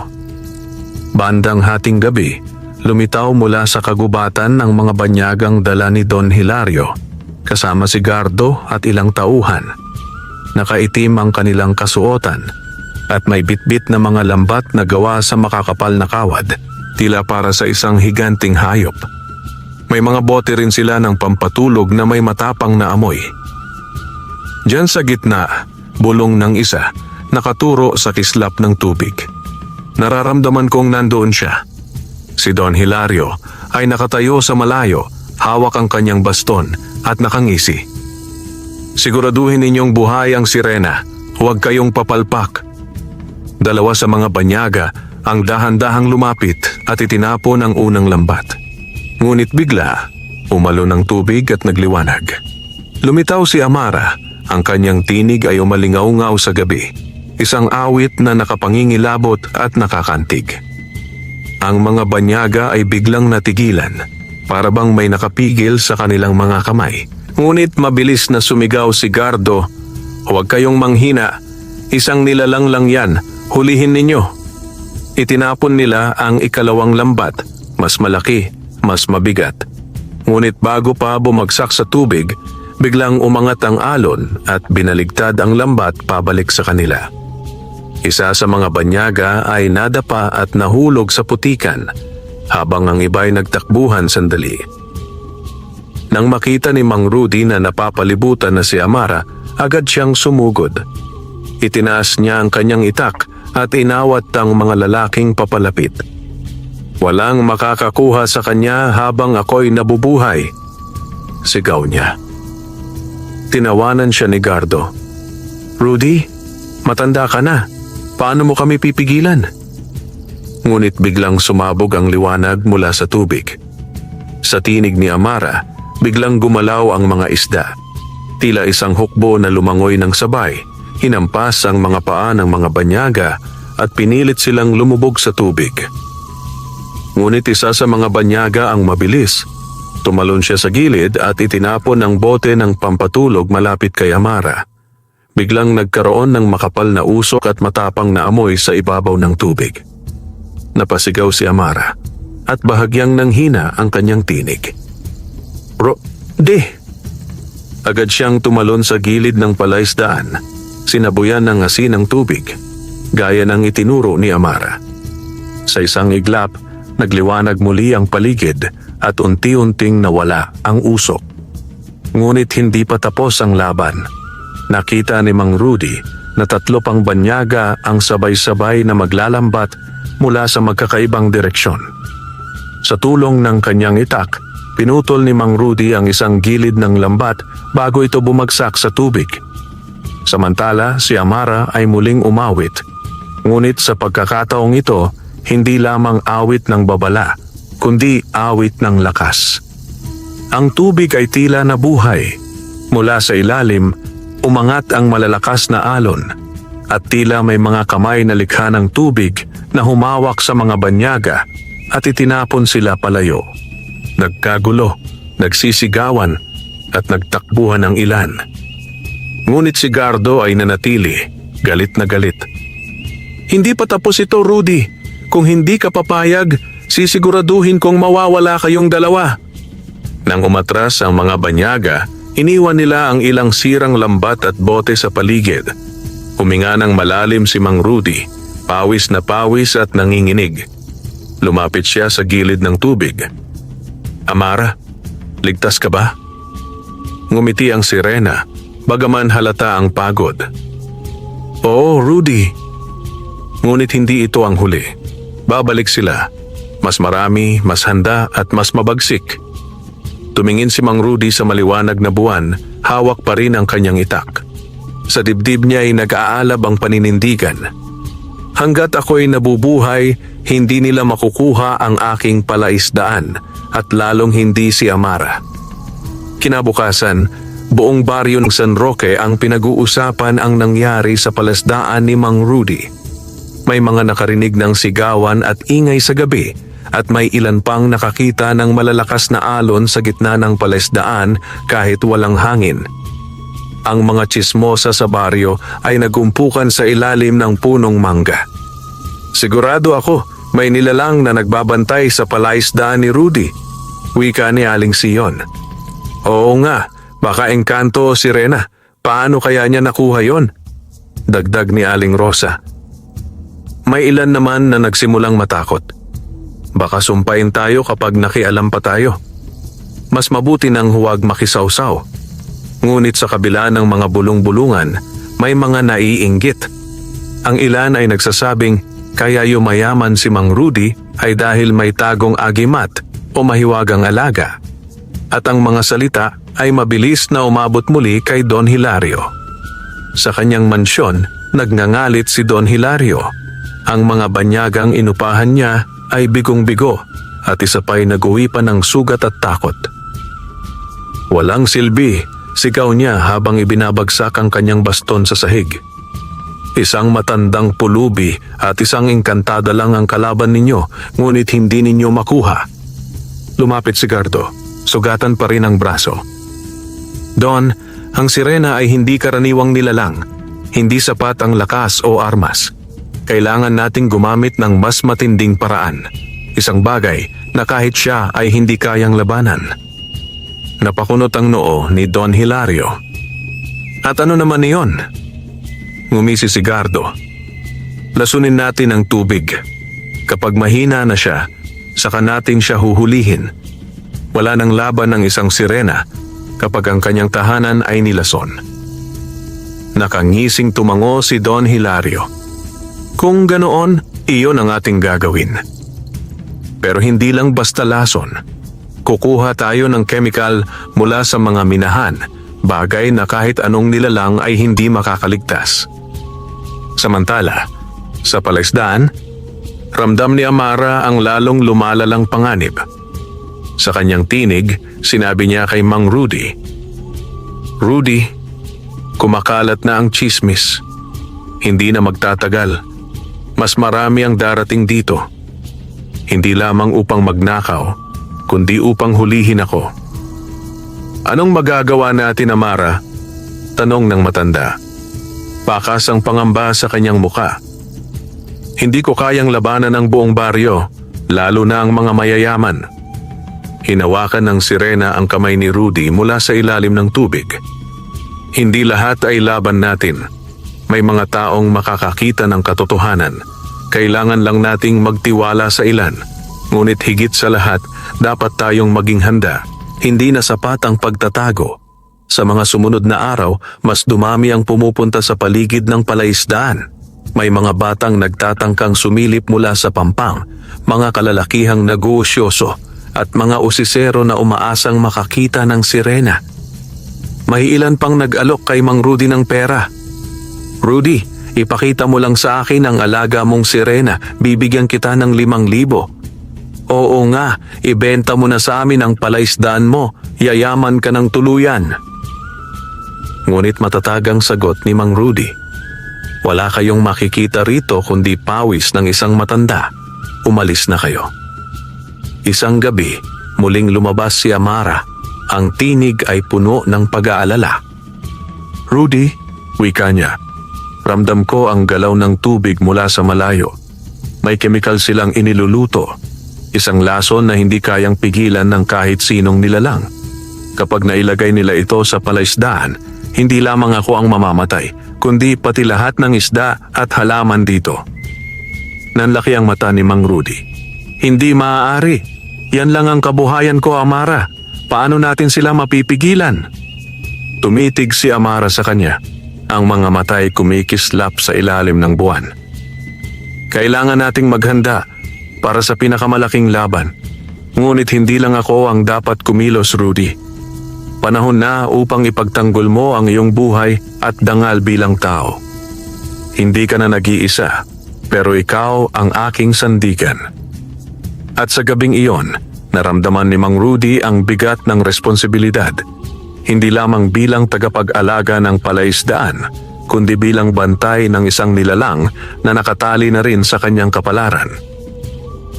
Bandang hating gabi, lumitaw mula sa kagubatan ng mga banyagang dala ni Don Hilario, kasama si Gardo at ilang tauhan. Nakaitim ang kanilang kasuotan at may bitbit na mga lambat na gawa sa makakapal na kawad, tila para sa isang higanting hayop. May mga bote rin sila ng pampatulog na may matapang na amoy. Diyan sa gitna, bulong ng isa, nakaturo sa kislap ng tubig. Nararamdaman kong nandoon siya. Si Don Hilario ay nakatayo sa malayo, hawak ang kanyang baston at nakangisi. "Siguraduhin ninyong buhay ang sirena, huwag kayong papalpak." Dalawa sa mga banyaga ang dahan-dahang lumapit at itinapon ang unang lambat. Ngunit bigla, umalo ng tubig at nagliwanag. Lumitaw si Amara, ang kanyang tinig ay umalingaw-ngaw sa gabi. Isang awit na nakapangingilabot at nakakantig. Ang mga banyaga ay biglang natigilan, para bang may nakapigil sa kanilang mga kamay. Ngunit mabilis na sumigaw si Gardo, "Huwag kayong manghina, isang nilalang lang yan, hulihin ninyo." Itinapon nila ang ikalawang lambat, mas malaki, mas mabigat. Ngunit bago pa bumagsak sa tubig, biglang umangat ang alon at binaligtad ang lambat pabalik sa kanila. Isa sa mga banyaga ay nadapa at nahulog sa putikan, habang ang iba'y nagtakbuhan sandali. Nang makita ni Mang Rudy na napapalibutan na si Amara, agad siyang sumugod. Itinaas niya ang kanyang itak at inawat ang mga lalaking papalapit. "Walang makakakuha sa kanya habang ako'y nabubuhay," sigaw niya. Tinawanan siya ni Gardo. "Rudy, matanda ka na. Paano mo kami pipigilan?" Ngunit biglang sumabog ang liwanag mula sa tubig. Sa tinig ni Amara, biglang gumalaw ang mga isda. Tila isang hukbo na lumangoy ng sabay, hinampas ang mga paa ng mga banyaga at pinilit silang lumubog sa tubig. Ngunit isa sa mga banyaga ang mabilis. Tumalon siya sa gilid at itinapon ang bote ng pampatulog malapit kay Amara. Biglang nagkaroon ng makapal na usok at matapang na amoy sa ibabaw ng tubig. Napasigaw si Amara at bahagyang nanghina ang kanyang tinig. "Rudy!" Agad siyang tumalon sa gilid ng palaisdaan. Sinabuyan ng asin ang tubig, gaya ng itinuro ni Amara. Sa isang iglap, nagliwanag muli ang paligid at unti-unting nawala ang usok. Ngunit hindi pa tapos ang laban. Nakita ni Mang Rudy na 3 pang banyaga ang sabay-sabay na maglalambat mula sa magkakaibang direksyon. Sa tulong ng kanyang itak, pinutol ni Mang Rudy ang isang gilid ng lambat bago ito bumagsak sa tubig. Samantala, si Amara ay muling umawit. Ngunit sa pagkakataong ito, hindi lamang awit ng babala, kundi awit ng lakas. Ang tubig ay tila nabuhay. Mula sa ilalim, umangat ang malalakas na alon at tila may mga kamay na likha ng tubig na humawak sa mga banyaga at itinapon sila palayo. Nagkagulo, nagsisigawan at nagtakbuhan ang ilan. Ngunit si Gardo ay nanatili, galit na galit. "Hindi pa tapos ito, Rudy. Kung hindi ka papayag, sisiguraduhin kong mawawala kayong dalawa." Nang umatras ang mga banyaga, iniwan nila ang ilang sirang lambat at bote sa paligid. Huminga ng malalim si Mang Rudy, pawis na pawis at nanginginig. Lumapit siya sa gilid ng tubig. "Amara, ligtas ka ba?" Ngumiti ang sirena, bagaman halata ang pagod. "Oo, Rudy." Ngunit hindi ito ang huli. Babalik sila. Mas marami, mas handa at mas mabagsik. Tumingin si Mang Rudy sa maliwanag na buwan, hawak pa rin ang kanyang itak. Sa dibdib niya ay nag-aalab ang paninindigan. Hanggat ako'y nabubuhay, hindi nila makukuha ang aking palaisdaan at lalong hindi si Amara. Kinabukasan, buong baryo ng San Roque ang pinag-uusapan ang nangyari sa palaisdaan ni Mang Rudy. May mga nakarinig ng sigawan at ingay sa gabi at may ilan pang nakakita ng malalakas na alon sa gitna ng palaisdaan kahit walang hangin. Ang mga tsismosa sa baryo ay nagumpukan sa ilalim ng punong mangga. Sigurado ako may nilalang na nagbabantay sa palaisdaan ni Rudy, wika ni Aling Sion. Oo nga, baka engkanto o sirena. Paano kaya niya nakuha yon? Dagdag ni Aling Rosa. May ilan naman na nagsimulang matakot. Baka sumpain tayo kapag nakialam pa tayo. Mas mabuti nang huwag makisawsaw. Ngunit sa kabila ng mga bulong-bulungan, may mga naiinggit. Ang ilan ay nagsasabing kaya yumayaman si Mang Rudy ay dahil may tagong agimat o mahiwagang alaga. At ang mga salita ay mabilis na umabot muli kay Don Hilario. Sa kanyang mansyon, nagngangalit si Don Hilario. Ang mga banyagang inupahan niya ay bigong-bigo at isa pa'y nag-uwi pa ng sugat at takot. Walang silbi, sigaw niya habang ibinabagsak ang kanyang baston sa sahig. Isang matandang pulubi at isang engkantada lang ang kalaban ninyo, ngunit hindi ninyo makuha. Lumapit si Gardo, sugatan pa rin ang braso. Don, ang sirena ay hindi karaniwang nilalang. Hindi sapat ang lakas o armas. Kailangan nating gumamit ng mas matinding paraan. Isang bagay na kahit siya ay hindi kayang labanan. Napakunot ang noo ni Don Hilario. At ano naman iyon? Ngumisi si Gardo. Lasunin natin ang tubig. Kapag mahina na siya, saka natin siya huhulihin. Wala nang laban ng isang sirena kapag ang kanyang tahanan ay nilason. Nakangising tumango si Don Hilario. Kung ganoon, iyon ang ating gagawin. Pero hindi lang basta lason. Kukuha tayo ng chemical mula sa mga minahan, bagay na kahit anong nilalang ay hindi makakaligtas. Samantala, sa palaisdaan, ramdam ni Amara ang lalong lumalalang panganib. Sa kanyang tinig, sinabi niya kay Mang Rudy, "Rudy, kumakalat na ang tsismis. Hindi na magtatagal. Mas marami ang darating dito. Hindi lamang upang magnakaw, kundi upang hulihin ako." "Anong magagawa natin, Amara?" tanong ng matanda. Pakas ang pangamba sa kanyang muka. "Hindi ko kayang labanan ang buong baryo, lalo na ang mga mayayaman." Hinawakan ng sirena ang kamay ni Rudy mula sa ilalim ng tubig. "Hindi lahat ay laban natin. May mga taong makakakita ng katotohanan. Kailangan lang nating magtiwala sa ilan. Ngunit higit sa lahat, dapat tayong maging handa. Hindi na sapat ang pagtatago. Sa mga sumunod na araw, mas dumami ang pumupunta sa paligid ng palaisdaan. May mga batang nagtatangkang sumilip mula sa pampang, mga kalalakihang negosyoso, at mga usisero na umaasang makakita ng sirena. May ilan pang nag-alok kay Mang Rudy ng pera. "Rudy, ipakita mo lang sa akin ang alaga mong sirena, bibigyan kita ng 5,000. "Oo nga, ibenta mo na sa amin ang palaisdaan mo, yayaman ka ng tuluyan." Ngunit matatagang sagot ni Mang Rudy, "Wala kayong makikita rito kundi pawis ng isang matanda. Umalis na kayo." Isang gabi, muling lumabas si Amara. Ang tinig ay puno ng pag-aalala. "Rudy," wika niya, "ramdam ko ang galaw ng tubig mula sa malayo. May chemical silang iniluluto. Isang lason na hindi kayang pigilan ng kahit sinong nilalang. Kapag nailagay nila ito sa palaisdaan, hindi lamang ako ang mamamatay, kundi pati lahat ng isda at halaman dito." Nanlaki ang mata ni Mang Rudy. "Hindi maaari. Yan lang ang kabuhayan ko, Amara. Paano natin sila mapipigilan?" Tumitig si Amara sa kanya. Ang mga mata ay kumikislap sa ilalim ng buwan. "Kailangan nating maghanda para sa pinakamalaking laban. Ngunit hindi lang ako ang dapat kumilos, Rudy. Panahon na upang ipagtanggol mo ang iyong buhay at dangal bilang tao. Hindi ka na nag-iisa. pero ikaw ang aking sandigan. At sa gabing iyon, naramdaman ni Mang Rudy ang bigat ng responsibilidad, hindi lamang bilang tagapag-alaga ng palaisdaan, kundi bilang bantay ng isang nilalang na nakatali na rin sa kanyang kapalaran.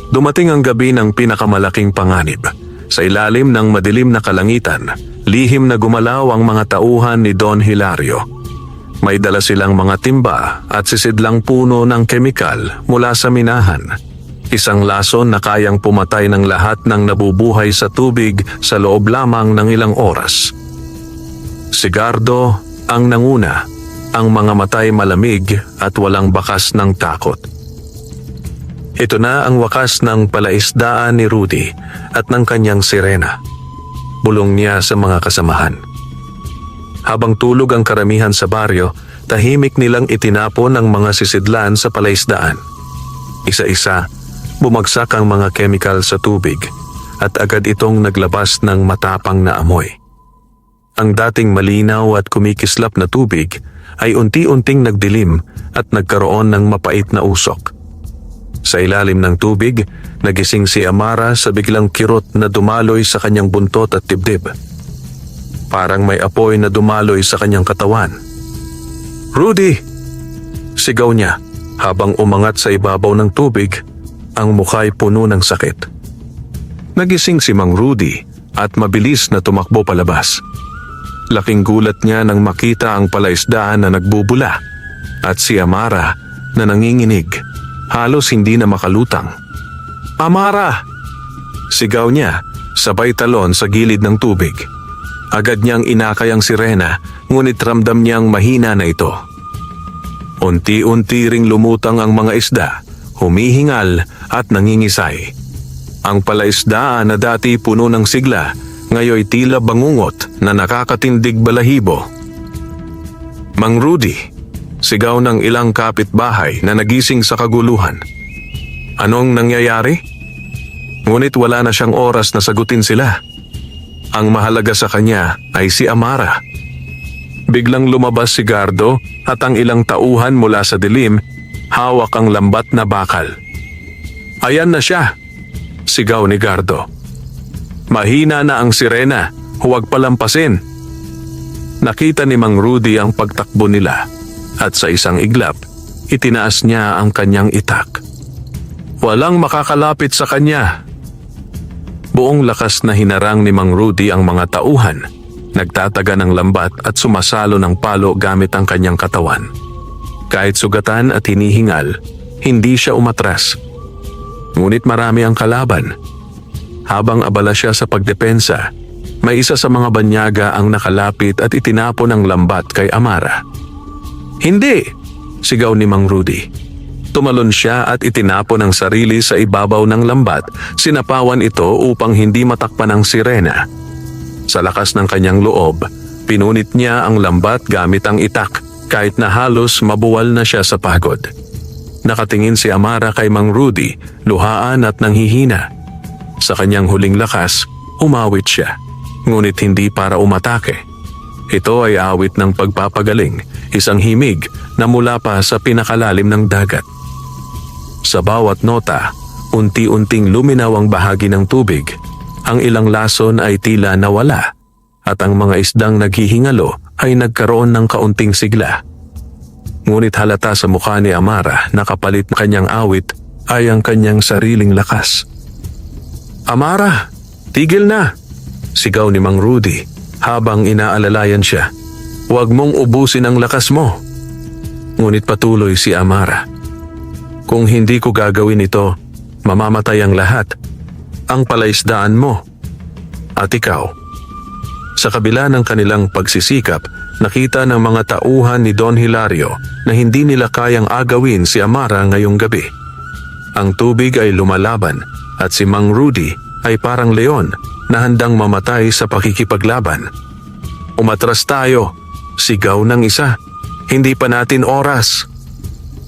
Dumating ang gabi ng pinakamalaking panganib. Sa ilalim ng madilim na kalangitan, lihim na gumalaw ang mga tauhan ni Don Hilario. May dala silang mga timba at sisidlang puno ng kemikal mula sa minahan. Isang lason na kayang pumatay ng lahat ng nabubuhay sa tubig sa loob lamang ng ilang oras. Si Gardo ang nanguna, ang mga matay malamig at walang bakas ng takot. Ito na ang wakas ng palaisdaan ni Rudy at ng kanyang sirena. Bulong niya sa mga kasamahan. Habang tulog ang karamihan sa baryo, tahimik nilang itinapon ang mga sisidlan sa palaisdaan. Isa-isa, bumagsak ang mga chemical sa tubig at agad itong naglabas ng matapang na amoy. Ang dating malinaw at kumikislap na tubig ay unti-unting nagdilim at nagkaroon ng mapait na usok. Sa ilalim ng tubig, nagising si Amara sa biglang kirot na dumaloy sa kanyang buntot at dibdib. Parang may apoy na dumaloy sa kanyang katawan. "Rudy!" sigaw niya habang umangat sa ibabaw ng tubig, ang mukha'y puno ng sakit. Nagising si Mang Rudy at mabilis na tumakbo palabas. Laking gulat niya nang makita ang palaisdaan na nagbubula at si Amara na nanginginig, halos hindi na makalutang. "Amara!" sigaw niya, sabay talon sa gilid ng tubig. Agad niyang inakay ang sirena, ngunit ramdam niyang mahina na ito. Unti-unti ring lumutang ang mga isda, humihingal at nangingisay. Ang palaisdaan na dati puno ng sigla, ngayoy tila bangungot na nakakatindig balahibo. "Mang Rudy!" sigaw ng ilang kapitbahay na nagising sa kaguluhan. Anong nangyayari? Ngunit wala na siyang oras na sagutin sila. Ang mahalaga sa kanya ay si Amara. Biglang lumabas si Gardo at ang ilang tauhan mula sa dilim, hawak ang lambat na bakal. "Ayan na siya!" sigaw ni Gardo. "Mahina na ang sirena, huwag palampasin." Nakita ni Mang Rudy ang pagtakbo nila at sa isang iglap, itinaas niya ang kanyang itak. Walang makakalapit sa kanya. Buong lakas na hinarang ni Mang Rudy ang mga tauhan, nagtataga ng lambat at sumasalo ng palo gamit ang kanyang katawan. Kahit sugatan at hinihingal, hindi siya umatras. Ngunit marami ang kalaban. Habang abala siya sa pagdepensa, may isa sa mga banyaga ang nakalapit at itinapon ang lambat kay Amara. "Hindi!" sigaw ni Mang Rudy. Tumalon siya at itinapon ang sarili sa ibabaw ng lambat, sinapawan ito upang hindi matakpan ang sirena. Sa lakas ng kanyang loob, pinunit niya ang lambat gamit ang itak, kahit na halos mabuwal na siya sa pagod. Nakatingin si Amara kay Mang Rudy, luhaan at nanghihina. Sa kanyang huling lakas, umawit siya, ngunit hindi para umatake. Ito ay awit ng pagpapagaling, isang himig na mula pa sa pinakalalim ng dagat. Sa bawat nota, unti-unting luminaw ang bahagi ng tubig. Ang ilang lason ay tila nawala at ang mga isdang naghihingalo ay nagkaroon ng kaunting sigla. Ngunit halata sa mukha ni Amara na kapalit ng kanyang awit ay ang kanyang sariling lakas. "Amara, tigil na!" sigaw ni Mang Rudy habang inaalalayan siya. "Huwag mong ubusin ang lakas mo." Ngunit patuloy si Amara. "Kung hindi ko gagawin ito, mamamatay ang lahat. Ang palaisdaan mo. At ikaw." Sa kabila ng kanilang pagsisikap, nakita ng mga tauhan ni Don Hilario na hindi nila kayang agawin si Amara ngayong gabi. Ang tubig ay lumalaban at si Mang Rudy ay parang leon na handang mamatay sa pakikipaglaban. "Umatras tayo!" sigaw ng isa. "Hindi pa natin oras."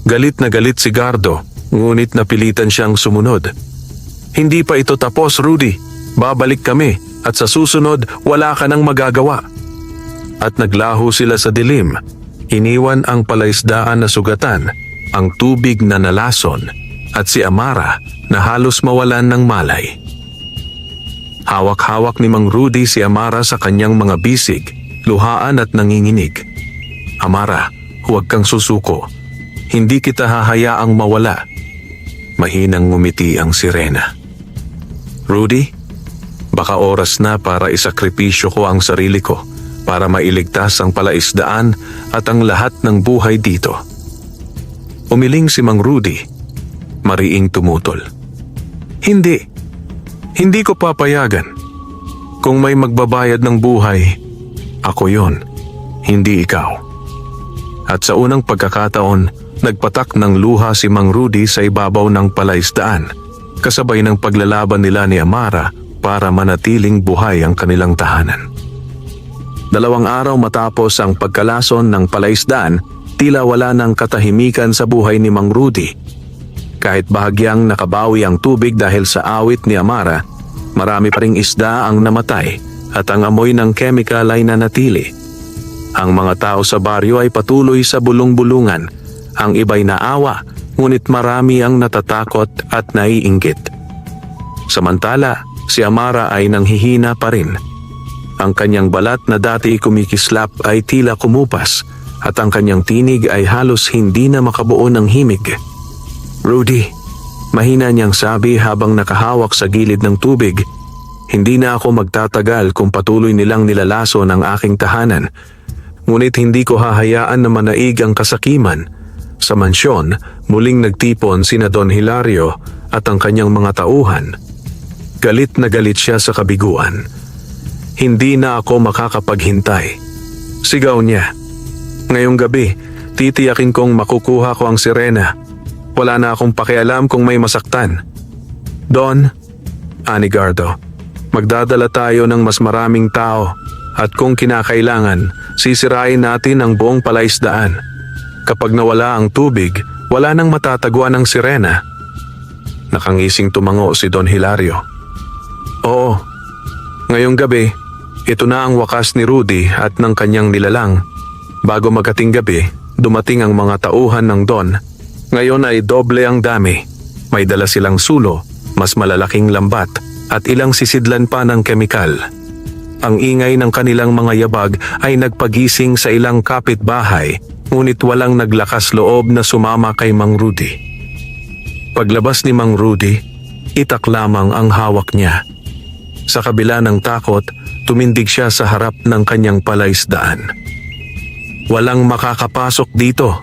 Galit na galit si Gardo, ngunit napilitan siyang sumunod. "Hindi pa ito tapos, Rudy. Babalik kami at sa susunod wala ka nang magagawa." At naglaho sila sa dilim. Iniwan ang palaisdaan na sugatan ang tubig na nalason at si Amara na halos mawalan ng malay. Hawak-hawak ni Mang Rudy si Amara sa kanyang mga bisig, luhaan at nanginginig. "Amara, huwag kang susuko. Hindi kita hahayaang mawala." Mahinang ngumiti ang sirena. "Rudy, baka oras na para isakripisyo ko ang sarili ko para mailigtas ang palaisdaan at ang lahat ng buhay dito." Umiling si Mang Rudy, mariing tumutol. Hindi ko papayagan. Kung may magbabayad ng buhay, ako yon, hindi ikaw." At sa unang pagkakataon, nagpatak ng luha si Mang Rudy sa ibabaw ng palaisdaan, kasabay ng paglalaban nila ni Amara para manatiling buhay ang kanilang tahanan. 2 araw matapos ang pagkalason ng palaisdaan, tila wala ng katahimikan sa buhay ni Mang Rudy. Kahit bahagyang nakabawi ang tubig dahil sa awit ni Amara, marami pa ring isda ang namatay at ang amoy ng chemical ay nanatili. Ang mga tao sa baryo ay patuloy sa bulong-bulungan. Ang iba'y naawa, ngunit marami ang natatakot at naiinggit. Samantala, si Amara ay nanghihina pa rin. Ang kanyang balat na dati kumikislap ay tila kumupas at ang kanyang tinig ay halos hindi na makabuo ng himig. "Rudy," mahina niyang sabi habang nakahawak sa gilid ng tubig, "hindi na ako magtatagal kung patuloy nilang nilalaso ng aking tahanan. Ngunit hindi ko hahayaan na manaig ang kasakiman." Sa mansyon, muling nagtipon sina Don Hilario at ang kanyang mga tauhan. Galit na galit siya sa kabiguan. "Hindi na ako makakapaghintay," sigaw niya. "Ngayong gabi, titiyakin kong makukuha ko ang sirena. Wala na akong pakialam kung may masaktan." "Don," ani Gardo, "magdadala tayo ng mas maraming tao at kung kinakailangan, sisirain natin ang buong palaisdaan. Kapag nawala ang tubig, wala nang matatagwan ng sirena." Nakangising tumango si Don Hilario. "Oo, ngayong gabi, ito na ang wakas ni Rudy at ng kanyang nilalang. Bago magating gabi, dumating ang mga tauhan ng Don. Ngayon ay doble ang dami. May dala silang sulo, mas malalaking lambat, at ilang sisidlan pa ng kemikal. Ang ingay ng kanilang mga yabag ay nagpagising sa ilang kapitbahay, ngunit walang naglakas loob na sumama kay Mang Rudy. Paglabas ni Mang Rudy, itak lamang ang hawak niya. Sa kabila ng takot, tumindig siya sa harap ng kanyang palaisdaan. "Walang makakapasok dito,"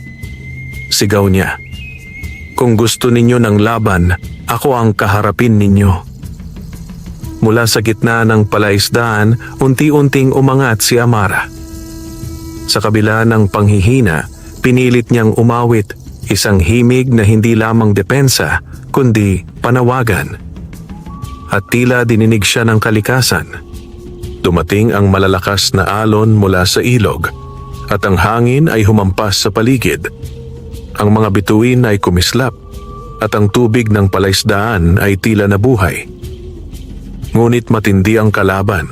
sigaw niya. "Kung gusto ninyo ng laban, ako ang kaharapin ninyo." Mula sa gitna ng palaisdaan, unti-unting umangat si Amara. Sa kabila ng panghihina, pinilit niyang umawit, isang himig na hindi lamang depensa, kundi panawagan. At tila dininig siya ng kalikasan. Dumating ang malalakas na alon mula sa ilog, at ang hangin ay humampas sa paligid. Ang mga bituin ay kumislap, at ang tubig ng palaisdaan ay tila nabuhay. Ngunit matindi ang kalaban.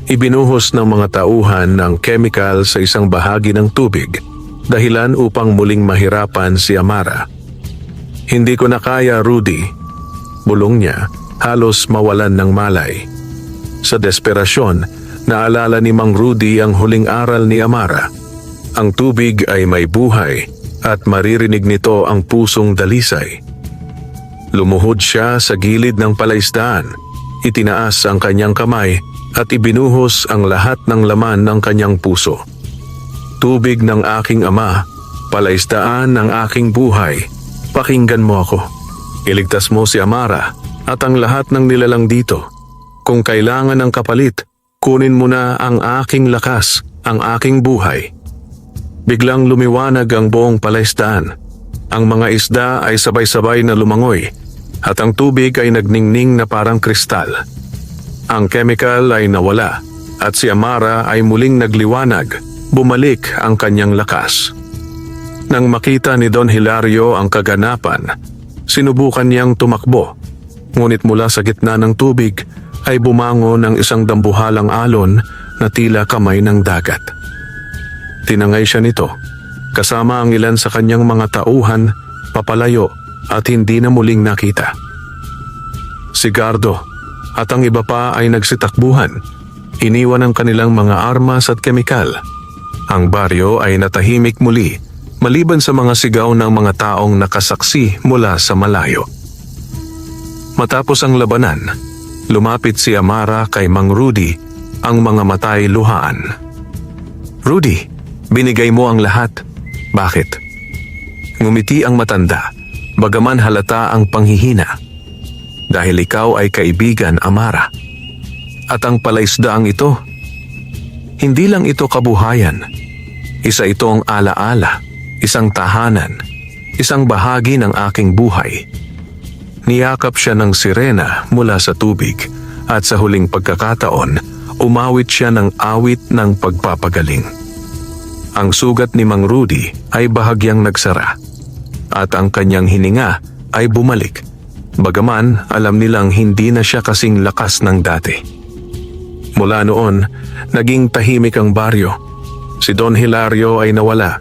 Ibinuhos ng mga tauhan ng chemical sa isang bahagi ng tubig, dahilan upang muling mahirapan si Amara. "Hindi ko na kaya, Rudy," bulong niya, halos mawalan ng malay. Sa desperasyon, naalala ni Mang Rudy ang huling aral ni Amara. Ang tubig ay may buhay at maririnig nito ang pusong dalisay. Lumuhod siya sa gilid ng palaisdaan, itinaas ang kanyang kamay at ibinuhos ang lahat ng laman ng kanyang puso. "Tubig ng aking ama, palaisdaan ng aking buhay, pakinggan mo ako. Iligtas mo si Amara at ang lahat ng nilalang dito. Kung kailangan ng kapalit, kunin mo na ang aking lakas, ang aking buhay." Biglang lumiwanag ang buong palaisdaan. Ang mga isda ay sabay-sabay na lumangoy at ang tubig ay nagningning na parang kristal. Ang chemical ay nawala at si Amara ay muling nagliwanag, bumalik ang kanyang lakas. Nang makita ni Don Hilario ang kaganapan, sinubukan niyang tumakbo, ngunit mula sa gitna ng tubig ay bumangon ang isang dambuhalang alon na tila kamay ng dagat. Tinangay siya nito, kasama ang ilan sa kanyang mga tauhan, papalayo at hindi na muling nakita. Si Gardo at ang iba pa ay nagsitakbuhan, iniwan ang kanilang mga armas at kemikal. Ang baryo ay natahimik muli, maliban sa mga sigaw ng mga taong nakasaksi mula sa malayo. Matapos ang labanan, lumapit si Amara kay Mang Rudy, ang mga matay luhaan. "Rudy, binigay mo ang lahat. Bakit?" Ngumiti ang matanda, bagaman halata ang panghihina. "Dahil ikaw ay kaibigan, Amara. At ang palaisdaang ito, hindi lang ito kabuhayan. Isa itong alaala, isang tahanan, isang bahagi ng aking buhay." Niyakap siya ng sirena mula sa tubig at sa huling pagkakataon, umawit siya ng awit ng pagpapagaling. Ang sugat ni Mang Rudy ay bahagyang nagsara at ang kanyang hininga ay bumalik, bagaman alam nilang hindi na siya kasing lakas ng dati. Mula noon, naging tahimik ang baryo. Si Don Hilario ay nawala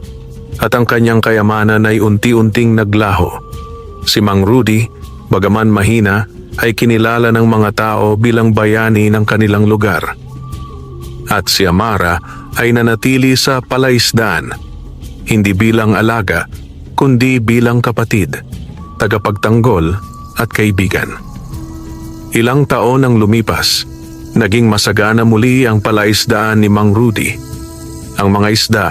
at ang kanyang kayamanan ay unti-unting naglaho. Si Mang Rudy, bagaman mahina, ay kinilala ng mga tao bilang bayani ng kanilang lugar. At si Amara ay nanatili sa palaisdaan, hindi bilang alaga, kundi bilang kapatid, tagapagtanggol at kaibigan. Ilang taon ang lumipas, naging masagana muli ang palaisdaan ni Mang Rudy. Ang mga isda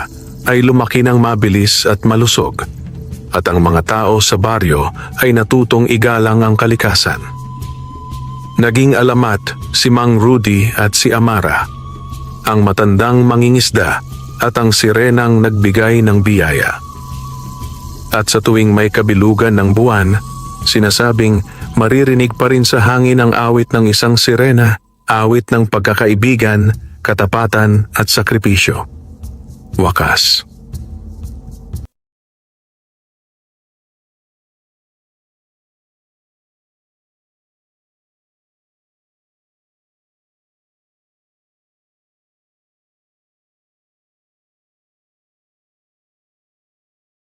ay lumaki ng mabilis at malusog, at ang mga tao sa baryo ay natutong igalang ang kalikasan. Naging alamat si Mang Rudy at si Amara, ang matandang mangingisda at ang sirenang nagbigay ng biyaya. At sa tuwing may kabilugan ng buwan, sinasabing maririnig pa rin sa hangin ang awit ng isang sirena, awit ng pagkakaibigan, katapatan at sakripisyo. Wakas.